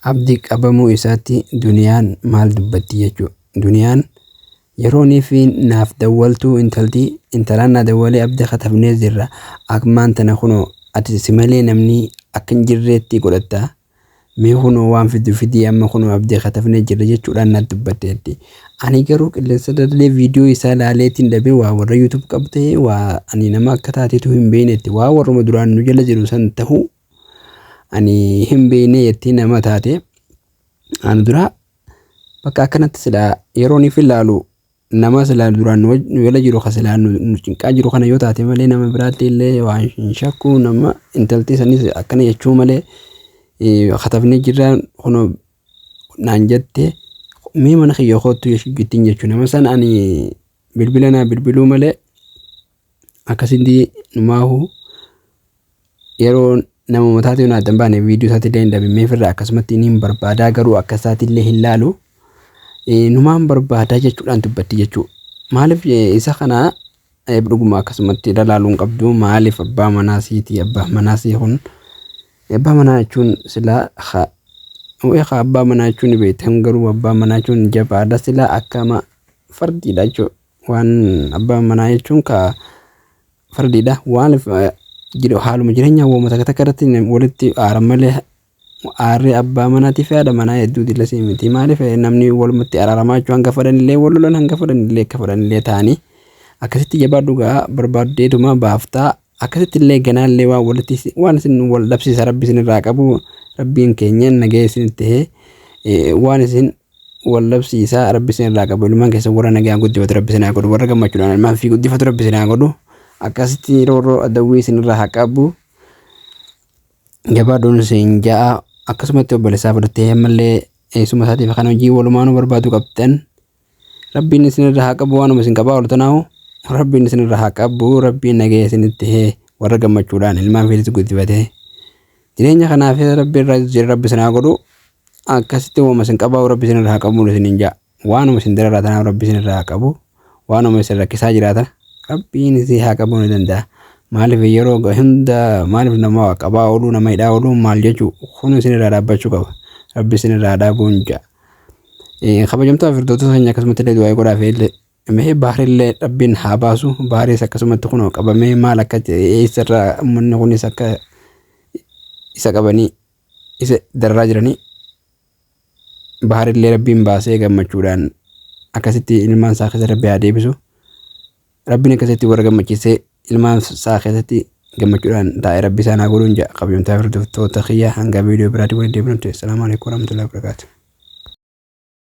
Abdi qabamuu isaatti duniyaan maal dubbatti jechuudha. Duniyaan yeroonii fi naaf dawwaltuu intalti intalaan na dawwalee abdi katabnee jirra. Akmaan tana kunoo ati si malee namni akka hin jirreetti godhatta. Mee kunoo waan fidu fidii amma kunoo abdii katafnee jirra jechuudhaan na dubbatteetti. Ani garuu qilleensa darlee viidiyoo isaa laaleetiin dhabee waa warra YouTube qabu ta'ee waa ani nama akka taateetu hin beeknetti waa warruma duraan nu jala jiru san ta'uu ani hin beekne jettee nama taate. Ani duraa bakka akkanatti silaa yeroon if ilaalu nama silaa duraan nu jala jiru ka silaa nu cinqaa jiru kana yoo taate malee nama biraatti illee waan hin shakku nama intalti sanis akkana jechuu malee katafnee jirra kunoo naan jette mee mana kiyya koottu jettiin jechuu nama san ani bilbila naa bilbiluu malee akkasitti numaahu yeroo nama mataati naa addan baane viidiyoo isaatti illee hin dhabe mee firra akkasumatti inni hin barbaadaa garuu akka isaatti illee hin laalu numaan barbaadaa jechuudhaan dubbatti jechuu maaliif isa kana dhuguma akkasumatti ilaaluu hin qabdu maaliif abbaa manaa siitii abbaa manaa sii kun abbaa manaa jechuun silaa haa abbaa manaa jechuun ni beektan garuu abbaa manaa jechuun jabaadha silaa akkama fardiidha jechuudha waan abbaa manaa jechuun ka fardiidha waan haaluma jireenyaa wooma takka takka irratti walitti aaran malee aarri abbaa manaatii fi haadha manaa hedduu dillasii miti maaliif namni walumatti araaramaa jechuun hanga fedhanillee wal lolan hanga fedhanillee akka fedhanillee ta'anii akkasitti jabaadhu gaa barbaaddeetuma baaftaa akkasitti illee ganaallee waan walitti waan isin wal dhabsiisa rabbi isin irraa qabu rabbiin keenya nagaya isin tahee waan isin wal dhabsiisa rabbi isin irraa qabu ilmaan keessan warra nagaan guddifatu rabbi isin haa godhu warra gammachuudhaan ilmaan fi guddifatu rabbi isin haa godhu akkasitti roorroo adawwii isin irraa haa qabu jabaadhuun isin ja'a akkasumatti obboleessaa fudhattee ammallee eessuma isaatiif kan hojii walumaanuu barbaadu qabdan rabbiin isin irraa haa qabu waanuma isin qabaa ooltanaahu rabbiin isin irraa haa qabu rabbiin nagaya isinitti hee warra gammachuudhaan ilmaan fiitis guddifatee jireenya kanaaf rabbi irraa jira rabbi isin haa godhu akkasitti waanuma isin qabaa rabbi isin irraa haa qabu isin hin ja'a waanuma isin dararaa tanaaf rabbi isin irraa haa qabu waanuma isin rakkisaa jiraatan rabbiin isin haa qabuu ni danda'a. Maaliif yeroo hunda maaliif nama qabaa ooluu nama hidhaa ooluu maal jechuu kun isin irraa dhaabbachuu qaba. Rabbi isin irraa dhaabuun ja'a. Kabajamtoota hordoftoota keenya akkasumatti illee du'aa godhaaf illee mee baarillee rabbiin haa baasu baaris akkasumatti kunoo qabamee maal akka eessarraa uummanni kunis akka isa qabanii isa dararaa jiranii baarillee rabbiin baasee gammachuudhaan akkasitti ilmaan isaa keessa rabbi haa deebisu. Rabbiin akkasitti warra gammachiisee ilmaan isaa keessatti gammachuudhaan taa'ee rabbi isaan haa godhuun jedha kabajamtoota hordoftoota kiyya hanga viidiyoo biraatiin waliin deebinutti. Assalaamu alaikum warahmatullahi wabarakatuh.